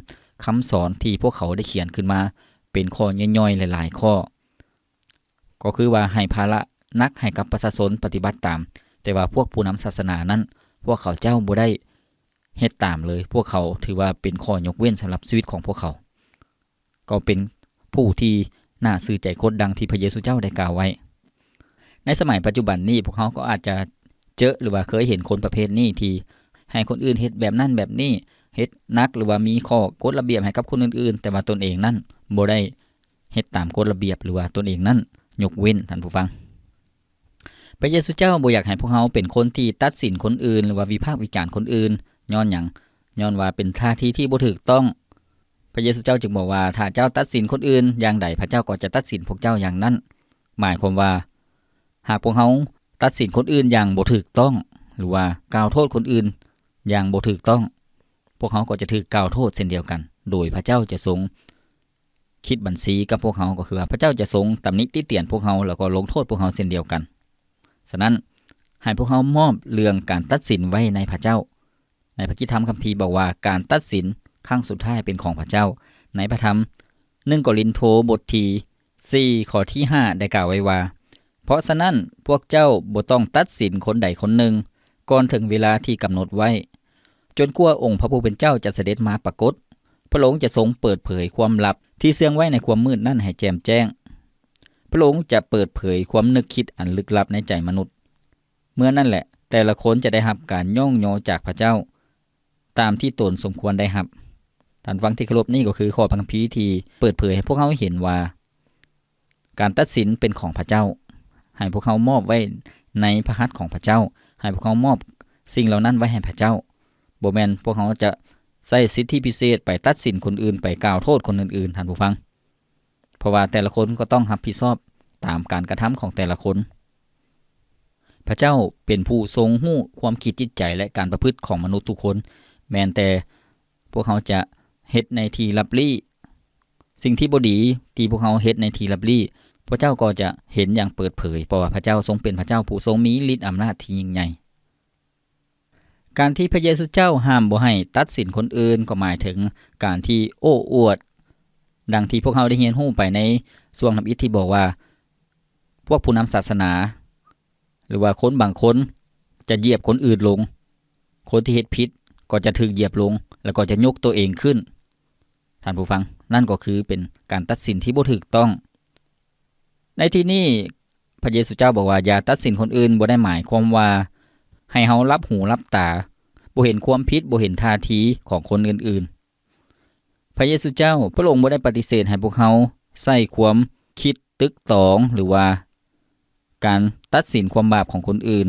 ຄຳສອນທີ່ພວກເຂົາໄດ້ຂຽນຂຶ້ນມາເປັນຂໍ້ຍ່ອຍໆຫຼາຍໆຂໍ້. ກໍຄືວ່າໃຫ້ພາລະໜັກໃຫ້ກັບປະຊາຊົນປະຕິບັດຕາມ, ແຕ່ວ່າພວກຜູ້ນຳສາສະໜານັ້ນ, ພວກເຂົາເຈົ້າບໍ່ໄດ້ເຮັດຕາມເລີຍ. ພວກເຂົາຖືວ່າເປັນຂໍ້ຍົກເວັ້ນສຳລັບຊີວິດຂອງພວກເຂົາ. ກໍເປັນຜູ້ທີ່ໜ້າຊື່ໃຈຄົດ ດັ່ງທີ່ພະເຢຊູເຈົ້າໄດ້ກ່າວໄວ້. ໃນສະໄໝປັດຈຸບັນນີ້, ພວກເຮົາກໍອາດຈະເຈີ ຫຼືວ່າເຄີຍເຫັນຄົນປະເພດນີ້ ທີ່ໃຫ້ຄົນອື່ນເຮັດແບບນັ້ນແບບນີ້, ເຮັດໜັກ ຫຼືວ່າມີຂໍ້ກົດລະບຽບໃຫ້ກັບຄົນອື່ນໆ, ແຕ່ວ່າຕົນເອງນັ້ນບໍ່ໄດ້ເຮັດຕາມກົດລະບຽບ ຫຼືວ່າຕົນເອງນັ້ນຍົກເວັ້ນ, ທ່ານຜູ້ຟັງ. ພະເຢຊູເຈົ້າບໍ່ຢາກໃຫ້ພວກເຮົາເປັນຄົນທີ່ຕັດສິນຄົນອື່ນ ຫຼືວ່າວິພາກວິຈານຄົນອື່ນ. ຍ້ອນຫຍັງ? ຍ້ອນວ່າເປັນທ່າທີທີ່ບໍ່ຖືກຕ້ອງ. ພະເຢຊູເຈົ້າຈຶ່ງບອກວ່າ, ຖ້າເຈົ້າຕັດສິນຄົນອື່ນຢ່າງໃດ, ພະເຈົ້າກໍຈະຕັດສິນພວກເຈົ້າຢ່າງນັ້ນ. ໝາຍຄວາມວ່າ, ຫາກພວກເຮົາຕັດສິນຄົນອື່ນຢ່າງບໍ່ຖືກຕ້ອງ ຫຼືວ່າກ່າວໂທດຄົນອື່ນຢ່າງບໍ່ຖືກຕ້ອງ, ພວກເຮົາກໍຈະຖືກກ່າວໂທດເຊັ່ນດຽວກັນ, ໂດຍພະເຈົ້າຈະຊົງ ຄິດບັນຊີກັບພວກເຮົາ, ກໍຄືວ່າພະເຈົ້າຈະຊົງຕຳໜິຕິຕຽນພວກເຮົາ ແລ້ວກໍລົງໂທດພວກເຮົາເຊັ່ນດຽວກັນ. ສະນັ້ນ, ໃຫ້ພວກເຮົາມອບເລື່ອງການຕັດສິນໄວ້ໃນພະເຈົ້າ, ໃນພະກິດທຳຄຳພີບອກວ່າ ການຕັດສິນຄັ້ງສຸດທ້າຍເປັນຂອງພະເຈົ້າ. ໃນພະທຳໜຶ່ງໂກລິນໂທ ບົດທີສີ່ ຂໍ້ທີຫ້າ ໄດ້ກ່າວໄວ້ວ່າ, ເພາະສະນັ້ນ, ພວກເຈົ້າບໍ່ຕ້ອງຕັດສິນຄົນໃດຄົນໜຶ່ງ ກ່ອນເຖິງເວລາທີ່ກຳນົດໄວ້, ຈົນກວ່າອົງພະຜູ້ເປັນເຈົ້າຈະສະເດັດມາປາກົດ. ພະອົງຈະຊົງເປີດເຜີຍຄວາມລັບທີ່ເຊື່ອງໄວ້ໃນຄວາມມືດນັ້ນໃຫ້ແຈ່ມແຈ້ງ. ພະອົງຈະເປີດເຜີຍຄວາມນຶກຄິດອັນລຶກລັບໃນໃຈມະນຸດ. ເມື່ອນັ້ນແຫຼະ, ແຕ່ລະຄົນຈະໄດ້ຮັບການຍ້ອງຍໍຈາກພະເຈົ້າ ຕາມທີ່ຕົນສົມຄວນໄດ້ຮັບ. ທ່ານຟັງທີ່ເຄົາລົບ, ນີ້ກໍຄືຂໍ້ພະຄຳພີທີ່ເປີດເຜີຍໃຫ້ພວກເຮົາເຫັນວ່າ ການຕັດສິນເປັນຂອງພະເຈົ້າ. ໃຫ້ພວກເຮົາມອບໄວ້ໃນພະຫັດຂອງພະເຈົ້າ, ໃຫ້ພວກເຮົາມອບສິ່ງເຫຼົ່ານັ້ນໄວ້ໃຫ້ພະເຈົ້າ. ບໍ່ແມ່ນພວກເຮົາຈະໃຊ້ສິດທິພິເສດໄປຕັດສິນຄົນອື່ນ, ໄປກ່າວໂທດຄົນອື່ນໆ, ທ່ານຜູ້ຟັງ. ເພາະວ່າແຕ່ລະຄົນກໍຕ້ອງຮັບຜິດຊອບຕາມການກະທຳຂອງແຕ່ລະຄົນ. ພະເຈົ້າເປັນຜູ້ຊົງຮູ້ຄວາມຄິດຈິດໃຈ ແລະ ການປະພຶດຂອງມະນຸດທຸກຄົນ, ແມ່ນແຕ່ພວກເຮົາຈະເຮັດໃນທີ່ລັບລີ້. ສິ່ງທີ່ບໍ່ດີທີ່ພວກເຮົາເຮັດໃນທີ່ລັບລີ້, ພະເຈົ້າກໍຈະເຫັນຢ່າງເປີດເຜີຍ, ເພາະວ່າພະເຈົ້າຊົງເປັນພະເຈົ້າຜູ້ຊົງມີລິດອຳນາດທີ່ຍິ່ງໃຫຍ່. ການທີ່ພະເຢຊູເຈົ້າຫ້າມບໍ່ໃຫ້ຕັດສິນຄົນອື່ນ ກໍໝາຍເຖິງການທີ່ໂອ້ອວດ, ດັ່ງທີ່ພວກເຮົາໄດ້ຮຽນຮູ້ໄປໃນຊ່ວງທຳອິດທີ່ບອກວ່າ ພວກຜູ້ນຳສາສະໜາ ຫຼືວ່າຄົນບາງຄົນຈະຢຽບຄົນອື່ນລົງ, ຄົນທີ່ເຮັດຜິດກໍຈະຖືກຢຽບລົງ ແລ້ວກໍຈະຍົກຕົວເອງຂຶ້ນ. ທ່ານຜູ້ຟັງ, ນັ້ນກໍຄືເປັນການຕັດສິນທີ່ບໍ່ຖືກຕ້ອງ. ໃນທີ່ນີ້ ພະເຢຊູເຈົ້າບອກວ່າ ຢ່າຕັດສິນຄົນອື່ນ ບໍ່ໄດ້ໝາຍຄວາມວ່າໃຫ້ເຮົາຫຼັບຫູຫຼັບຕາ, ບໍ່ເຫັນຄວາມຜິດ, ບໍ່ເຫັນທ່າທີຂອງຄົນອື່ນໆ. ພະເຢຊູເຈົ້າ, ພະອົງບໍ່ໄດ້ປະຕິເສດໃຫ້ພວກເຮົາໃຊ້ຄວາມຄິດຕຶກຕອງ ຫຼືວ່າການຕັດສິນຄວາມບາບຂອງຄົນອື່ນ.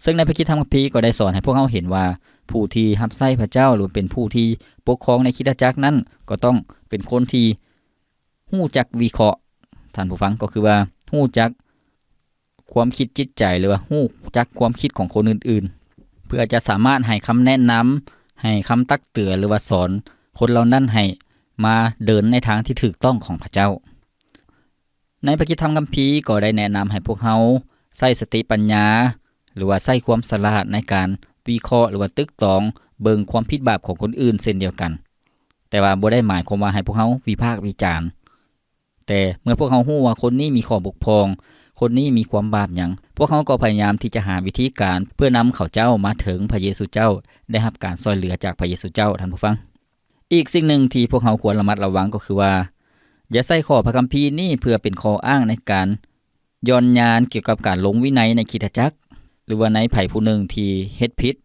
ເຊິ່ງໃນພະຄຣິສຕະທຳຄຳພີກໍໄດ້ສອນໃຫ້ພວກເຮົາເຫັນວ່າ ຜູ້ທີ່ຮັບໃຊ້ພະເຈົ້າ ຫຼືເປັນຜູ້ທີ່ປົກຄອງໃນຄຣິສຕະຈັກນັ້ນ ກໍຕ້ອງເປັນຄົນທີ່ຮູ້ຈັກວິເຄາະ, ທ່ານຜູ້ຟັງ, ກໍຄືວ່າຮູ້ຈັກຄວາມຄິດຈິດໃຈ ຫຼືວ່າຮູ້ຈັກຄວາມຄິດຂອງຄົນອື່ນໆ ເພື່ອຈະສາມາດໃຫ້ຄຳແນະນຳ, ໃຫ້ຄຳຕັກເຕືອນ ຫຼືວ່າສອນຄົນເຫຼົ່ານັ້ນໃຫ້ມາເດີນໃນທາງທີ່ຖືກຕ້ອງຂອງພະເຈົ້າ. ໃນພະຄຣິສຕະທຳຄຳພີກໍໄດ້ແນະນຳໃຫ້ພວກເຮົາໃຊ້ສະຕິປັນຍາ ຫຼືວ່າໃຊ້ຄວາມສະຫຼາດໃນການວິເຄາະ ຫຼືວ່າຕຶກຕອງເບິ່ງຄວາມຜິດບາບຂອງຄົນອື່ນເຊັ່ນດຽວກັນ. ແຕ່ວ່າບໍ່ໄດ້ໝາຍຄວາມວ່າໃຫ້ພວກເຮົາວິພາກວິຈານ. ແຕ່ເມື່ອພວກເຮົາຮູ້ວ່າຄົນນີ້ມີຂໍ້ບົກຜ່ອງ, ຄົນນີ້ມີຄວາມບາບຫຍັງ, ພວກເຮົາກໍພະຍາຍາມທີ່ຈະຫາວິທີການເພື່ອນຳເຂົາເຈົ້າມາເຖິງພະເຢຊູເຈົ້າ, ໄດ້ຮັບການຊ່ວຍເຫຼືອຈາກພະເຢຊູເຈົ້າ, ທ່ານຜູ້ຟັງ. ອີກສິ່ງໜຶ່ງທີ່ພວກເຮົາຄວນລະມັດລະວັງກໍຄືວ່າ ຢ່າໃຊ້ຂໍ້ພະຄຳພີນີ້ເພື່ອເປັນຂໍ້ອ້າງໃນການຍ້ອນຍານກ່ຽວກັບການລົງວິໄນໃນຄຣິສຕະຈັກ ຫຼືວ່າໃນໃຜຜູ້ໜຶ່ງທີ່ເຮັດຜິດ.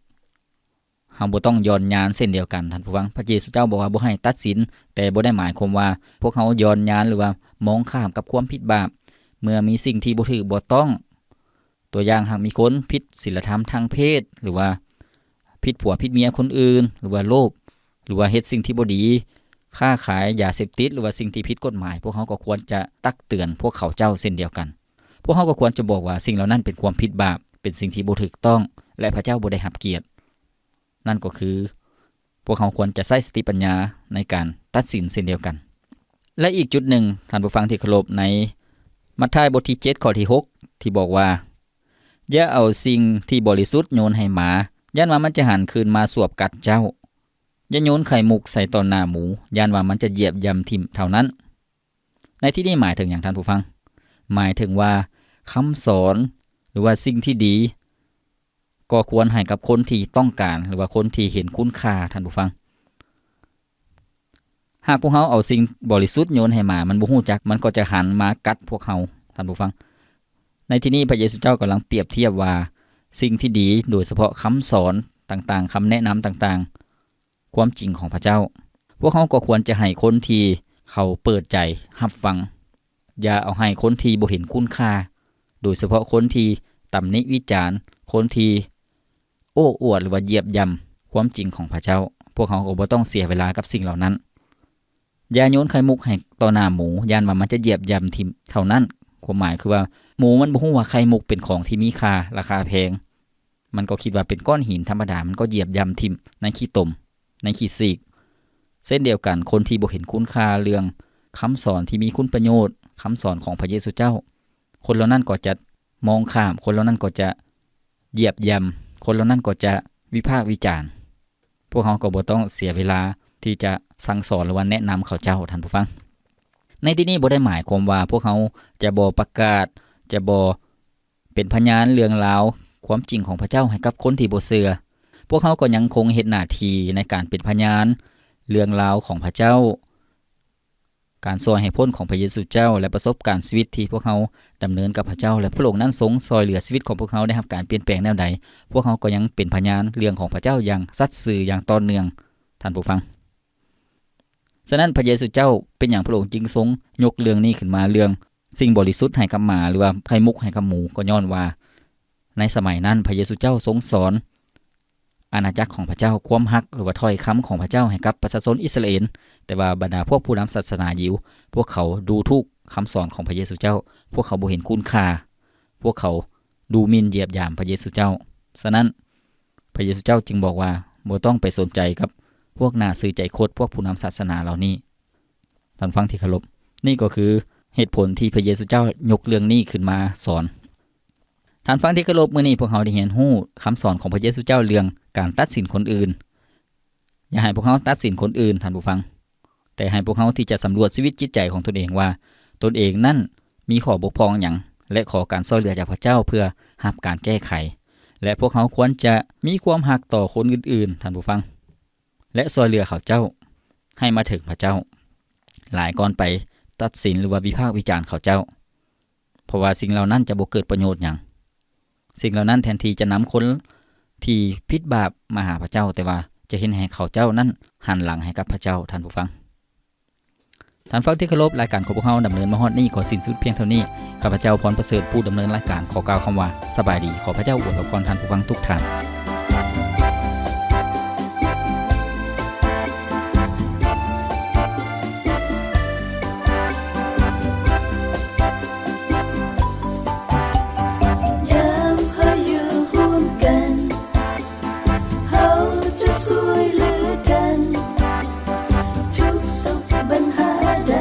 ເຮົາບໍ່ຕ້ອງຍ້ອນຍານເຊັ່ນດຽວກັນ, ທ່ານຜູ້ຟັງ. ພະເຢຊູເຈົ້າບອກວ່າບໍ່ໃຫ້ຕັດສິນ, ແຕ່ບໍ່ໄດ້ໝາຍຄວາມວ່າພວກເຮົາຍ້ອນຍານ ຫຼືວ່າມອງຂ້າມກັບຄວາມຜິດບາບ. ເມື່ອມີສິ່ງທີ່ບໍ່ຖືກບໍ່ຕ້ອງ, ຕົວຢ່າງ ຫາກມີຄົນຜິດສິນລະທຳທາງເພດ ຫຼືວ່າຜິດຜົວຜິດເມຍຄົນອື່ນ ຫຼືວ່າໂລບ ຫຼືວ່າເຮັດສິ່ງທີ່ບໍ່ດີ, ຄ້າຂາຍຢາເສບຕິດ ຫຼືວ່າສິ່ງທີ່ຜິດກົດໝາຍ, ພວກເຮົາກໍຄວນຈະຕັກເຕືອນພວກເຂົາເຈົ້າເຊັ່ນດຽວກັນ. ພວກເຮົາກໍຄວນຈະບອກວ່າສິ່ງເຫຼົ່ານັ້ນເປັນຄວາມຜິດບາບ, ເປັນສິ່ງທີ່ບໍ່ຖືກຕ້ອງ ແລະ ພະເຈົ້າບໍ່ໄດ້ຮັບກຽດ. ນັ້ນກໍຄື ພວກເຮົາຄວນຈະໃຊ້ສະຕິປັນຍາໃນການຕັດສິນເຊັ່ນດຽວກັນ. ແລະ ອີກຈຸດໜຶ່ງ, ທ່ານຜູ້ຟັງທີ່ເຄົາລົບ, ໃນມັດທາຍບົດທີເຈັດ ຂໍ້ທີຫົກ ທີ່ບອກວ່າ, ຢ່າເອົາສິ່ງທີ່ບໍລິສຸດໂຍນໃຫ້ໝາ, ຢ້ານວ່າມັນຈະຫັນຄືນມາສວບກັດເຈົ້າ. ຢ່າໂຍນໄຂ່ມຸກໃສ່ຕໍ່ໜ້າໝູ, ຢ້ານວ່າມັນຈະຢຽບຢ່ຳຖິ້ມເທົ່ານັ້ນ. ໃນທີ່ນີ້ໝາຍເຖິງຫຍັງ, ທ່ານຜູ້ຟັງ? ໝາຍເຖິງວ່າຄຳສອນ ຫຼືວ່າສິ່ງທີ່ດີ ກໍຄວນໃຫ້ກັບຄົນທີ່ຕ້ອງການ ຫຼືວ່າຄົນທີ່ເຫັນຄຸນຄ່າ, ທ່ານຜູ້ຟັງ. ຫາກພວກເຮົາເອົາສິ່ງບໍລິສຸດໂຍນໃຫ້ໝາ, ມັນບໍ່ຮູ້ຈັກ, ມັນກໍຈະຫັນມາກັດພວກເຮົາ, ທ່ານຜູ້ຟັງ. ໃນທີ່ນີ້ພະເຢຊູເຈົ້າກຳລັງປຽບທຽບວ່າ ສິ່ງທີ່ດີ, ໂດຍສະເພາະຄຳສອນຕ່າງໆ, ຄຳແນະນຳຕ່າງໆ, ຄວາມຈິງຂອງພະເຈົ້າ. ພວກເຮົາກໍຄວນຈະໃຫ້ຄົນທີ່ເຂົາເປີດໃຈຮັບຟັງ. ຢ່າເອົາໃຫ້ຄົນທີ່ບໍ່ເຫັນຄຸນຄ່າ, ໂດຍສະເພາະຄົນທີ່ຕຳໜິວິຈານ, ຄົນທີ່ໂອ້ອວດ ຫຼືວ່າຢຽບຢ່ຳຄວາມຈິງຂອງພະເຈົ້າ. ພວກເຮົາກໍບໍ່ຕ້ອງເສຍເວລາກັບສິ່ງເຫຼົ່ານັ້ນ. ຢ່າໂຍນໄຂ່ມຸກໃຫ້ຕໍ່ໜ້າໝູ, ຢ້ານວ່າມັນຈະຢຽບຢ່ຳຖິ້ມເທົ່ານັ້ນ. ຄວາມໝາຍຄືວ່າ ໝູມັນບໍ່ຮູ້ວ່າໄຂ່ມຸກເປັນຂອງທີ່ມີຄ່າ, ລາຄາແພງ. ມັນກໍຄິດວ່າເປັນກ້ອນຫີນທຳມະດາ, ມັນກໍຢຽບຢ່ຳຖິ້ມໃນຂີ້ຕົມ, ໃນຂີ້ສີກ. ເຊັ່ນດຽວກັນ, ຄົນທີ່ບໍ່ເຫັນຄຸນຄ່າເລື່ອງຄຳສອນທີ່ມີຄຸນປະໂຫຍດ, ຄຳສອນຂອງພະເຢຊູເຈົ້າ, ຄົນເຫຼົ່ານັ້ນກໍຈະມອງຂ້າມ, ຄົນເຫຼົ່ານັ້ນກໍຈະຢຽບຢ່ຳ, ຄົນເຫຼົ່ານັ້ນກໍຈະວິພາກວິຈານ. ວກເຮົາກໍບໍ່ຕ້ອງເສຍເວລາທີ່ຈະສັ່ງສອນ ຫຼືວ່າແນະນຳເຂົາເຈົ້າ, ທ່ານຜູ້ຟັງ. ໃນທີ່ນີ້ບໍ່ໄດ້ໝາຍຄວາມວ່າພວກເຮົາຈະບໍ່ປະກາດ, ຈະບໍ່ເປັນພະຍານເລື່ອງລາວຄວາມຈິງຂອງພະເຈົ້າໃຫ້ກັບຄົນທີ່ບໍ່ເຊື່ອ. ພວກເຮົາກໍຍັງຄົງເຮັດໜ້າທີ່ໃນການເປັນພະຍານເລື່ອງລາວຂອງພະເຈົ້າ, ການຊ່ວຍໃຫ້ພົ້ນຂອງພະເຢຊູເຈົ້າ ແລະ ປະສົບການຊີວິດທີ່ພວກເຮົາດຳເນີນກັບພະເຈົ້າ ແລະ ພະອົງນັ້ນຊົງຊ່ອຍເຫຼືອຊີວິດຂອງພວກເຮົາໄດ້ຮັບການປ່ຽນແປງແນວໃດ, ພວກເຮົາກໍຍັງເປັນພະຍານເລື່ອງຂອງພະເຈົ້າຢ່າງສັດຊື່ຢ່າງຕໍ່ເນື່ອງ, ທ່ານຜູ້ຟັງ. ສະນັ້ນ ພະເຢຊູເຈົ້າ ເປັນຫຍັງພະອົງຈຶ່ງຊົງຍົກເລື່ອງນີ້ຂຶ້ນມາ, ເລື່ອງສິ່ງບໍລິສຸດໃຫ້ກັບໝາ ຫຼືວ່າໄຂ່ມຸກໃຫ້ກັບໝູ? ກໍຍ້ອນວ່າໃນສະໄໝນັ້ນ ພະເຢຊູເຈົ້າຊົງສອນອານາຈັກຂອງພະເຈົ້າ, ຄວາມຮັກ ຫຼືວ່າຖ້ອຍຄຳຂອງພະເຈົ້າໃຫ້ກັບປະຊາຊົນອິດສະຣາເອນ, ແຕ່ວ່າບັນດາພວກຜູ້ນຳສາສະໜາຢິວ ພວກເຂົາດູຖູກຄຳສອນຂອງພະເຢຊູເຈົ້າ, ພວກເຂົາບໍ່ເຫັນຄຸນຄ່າ, ພວກເຂົາດູໝິ່ນຢຽບຢາມພະເຢຊູເຈົ້າ. ສະນັ້ນ ພະເຢຊູເຈົ້າຈຶ່ງບອກວ່າ ບໍ່ຕ້ອງໄປສົນໃຈກັບພວກໜ້າຊື່ໃຈຄົດ, ພວກຜູ້ນຳສາສະໜາເຫຼົ່ານີ້. ທ່ານຟັງທີ່ເຄົາລົບ, ນີ້ກໍຄືເຫດຜົນທີ່ພະເຢຊູເຈົ້າຍົກເລື່ອງນີ້ຂຶ້ນມາສອນ. ທ່ານຟັງທີ່ເຄົາລົບ, ມື້ນີ້ພວກເຮົາໄດ້ຮຽນຮູ້ຄຳສອນຂອງພະເຢຊູເຈົ້າເລື່ອງການຕັດສິນຄົນອື່ນ. ຢ່າໃຫ້ພວກເຮົາຕັດສິນຄົນອື່ນ, ທ່ານຜູ້ຟັງ, ແຕ່ໃຫ້ພວກເຮົາທີ່ຈະສຳຫຼວດຊີວິດຈິດໃຈຂອງຕົນເອງວ່າ ຕົນເອງນັ້ນມີຂໍ້ບົກຜ່ອງຫຍັງ ແລະ ຂໍການຊ່ອຍເຫຼືອຈາກພະເຈົ້າເພື່ອຮັບການແກ້ໄຂ. ແລະ ພວກເຮົາຄວນຈະມີຄວາມຮັກຕໍ່ຄົນອື່ນໆ, ທ່ານຜູ້ຟັງ, ແລະ ຊ່ອຍເຫຼືອເຂົາເຈົ້າໃຫ້ມາເຖິງພະເຈົ້າ ຫຼາຍກ່ອນໄປຕັດສິນ ຫຼືວ່າວິພາກວິຈານເຂົາເຈົ້າ, ເພາະວ່າສິ່ງເຫຼົ່ານັ້ນຈະບໍ່ເກີດປະໂຫຍດຫຍັງ. ສິ່ງເຫຼົ່ານັ້ນແທນທີ່ຈະນຳຄົນທີ່ຜິດບາບມາຫາພະເຈົ້າ, ແຕ່ວ່າຈະເຮັດໃຫ້ເຂົາເຈົ້ານັ້ນຫັນຫຼັງໃຫ້ກັບພະເຈົ້າ, ທ່ານຜູ້ຟັງ. ທ່ານຟັງທີ່ເຄົາລົບ, ລາຍການຂອງພວກເຮົາດຳເນີນມາຮອດນີ້ກໍສິ້ນສຸດພຽງເທົ່ານີ້. ຂ້າພະເຈົ້າ ພອນປະເສີດ ຜູ້ດຳເນີນລາຍການ ຂໍກ່າວຄຳວ່າ ສະບາຍດີ. ຂໍພະເຈົ້າອວຍພອນທ່ານຜູ້ຟັງທຸກທ່ານ. ຍາມເຮົາຢູ່ຮ່ວມກັນ ເຮົາຈະຊ່ວຍເຫຼືອກັນ ທຸກສຸກບັນຫາໃດ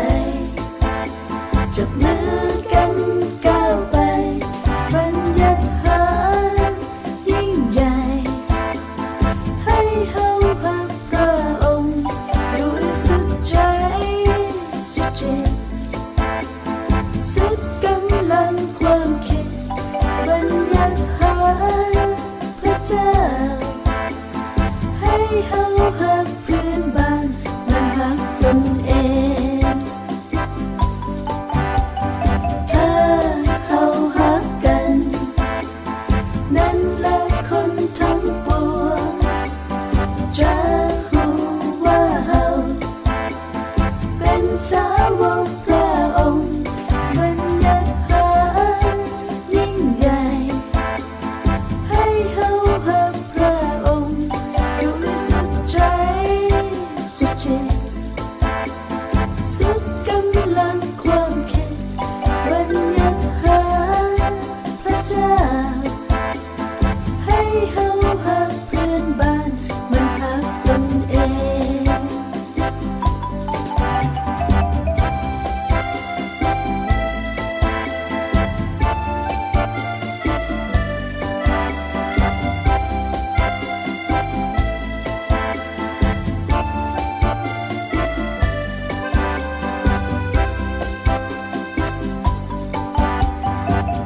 ຈັບມືກັນກ້າວໄປ ບັນຍັດຫາຍິ່ງໃຫຍ່ ໃຫ້ເຮົາຮັກພຣະອົງດ້ວຍສຸດໃຈສຸດຈິດ ສຸດກຳລັງຄວາມຄິດ ບັນຍັດຫາພຣະເຈົ້າ ໃຫ້ເຮົາຮັກເພື່ອນບ້ານ ມັນຮັກຕົນເອງ. ຖ້າເຮົາຮັກກັນ ນັ້ນລະຄົນທັງປວງ ຈະຮູ້ວ່າເຮົາ ເປັນສາວົກພຣະອົງ ບັນຍັດຫາຍິ່ງໃຫຍ່ ໃຫ້ເຮົາຮັກພຣະອົງດ້ວຍສຸດໃຈສຸດຈິດ ສຸດກຳລັງຄວາມຄິດ ບັນຍັດຫາພຣະເຈົ້າ ໃຫ້ເຮົາຮັກເພື່ອນບ້ານ ມັນຮັກຕົນເອງ.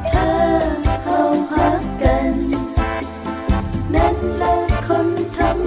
ຖ້າເຮົາຮັກກັນ ນັ້ນລະຄົນທັງ